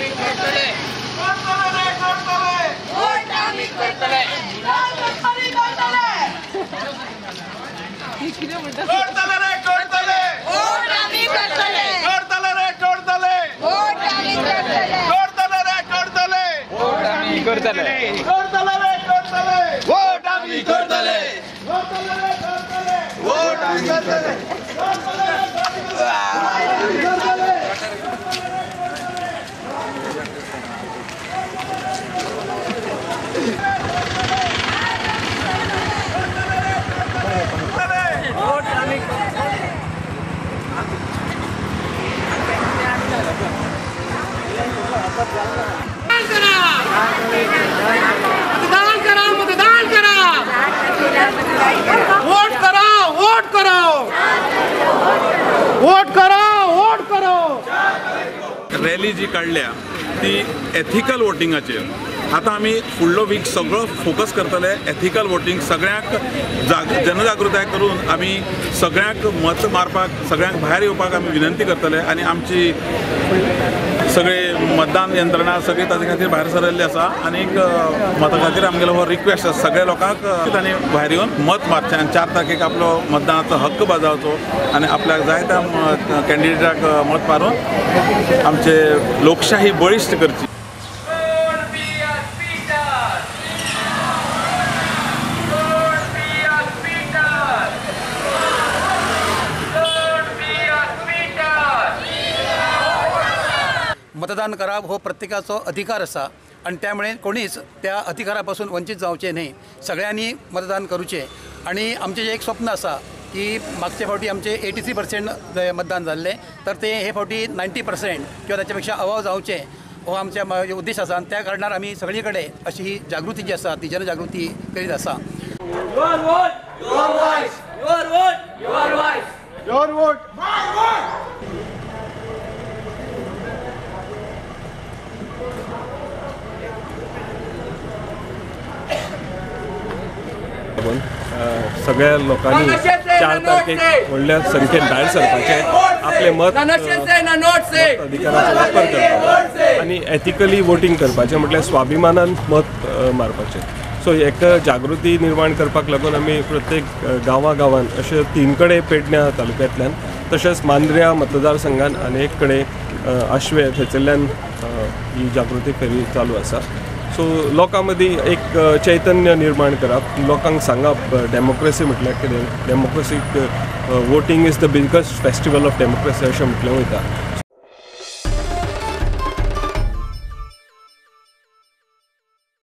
आमी करतले, वोट आमी करतले, वोट आमी करतले, वोट आमी करतले, वोट आमी करतले, वोट आमी करतले, वोट आमी करतले। मतदान करा, मतदान करा, वोट करा, वोट करो, वोट करो, वोट करो। रॅली जी काडल्या ती एथिकल वोटिंगाचेर। आतां आमी फुडलो वीक सगळो फोकस करतले एथिकल वोटींग, सगळ्यांक जनजागृताय करून आमी सगळ्यांक मत मारपाक, सगळ्यांक भायर येवपाक आमी विनंती करतले आनी आमची सगळे मतदान यंत्रणा सगळी ताजे खातीर भायर सरल्ली आसा आनीक मता खातीर आमगेलो हो रिक्वेस्ट आसा सगळ्या लोकांक तांणी भायर येवन मत मारचें आनी 4 तारखेक आपलो मतदानाचो हक्क बजावचो आनी आपल्याक जाय त्या कॅन्डिडेटाक मत मारून आमचे लोकशाही बळिश्ट करची। मतदान करप हो प्रत्येकाचो अधिकार आसा आनी त्यामुळे कोणीच त्या अधिकारा पासून वंचीत जावचें न्हय, सगळ्यांनी मतदान करूचें। आनी आमचें जें एक स्वप्न आसा की मागचे फावटी आमचे 83% मतदान जाल्लें, तर ते हे फावटी 90% किंवा ताच्या पेक्षा अवाव जावचें हो आमच्या उद्देश आसा आनी त्या कारणान आमी सगळे कडेन अशी ही जागृती जी आसा ती जनजागृती करीत आसा। Your vote, your voice, your vote, your voice, your vote, my vote. सगळ्या लोकांनी 4 तारखेक व्हडल्या संख्येन भायर सरपाचें, आपलें मत अधिकाराचो वापर करपाचो आनी एथिकली वोटींग करपाचें, म्हटल्यार स्वाभिमानान मत मारपाचें। सो एक जागृती निर्माण करपाक लागून आमी प्रत्येक गांवा गांवान अशे 3 कडेन पेडण्या तालुक्यांतल्यान, तशेंच मांद्र्या मतदारसंघान आनी एक कडेन आश्वे थंयसरल्यान ही जागृती फेरी चालू आसा। सो लोकां मदीं एक चैतन्य निर्माण करप, लोकांक सांगप डेमोक्रेसी म्हटल्यार कितें, डेमोक्रेसीक voting is the biggest festival of democracy अशें म्हटलें वयता।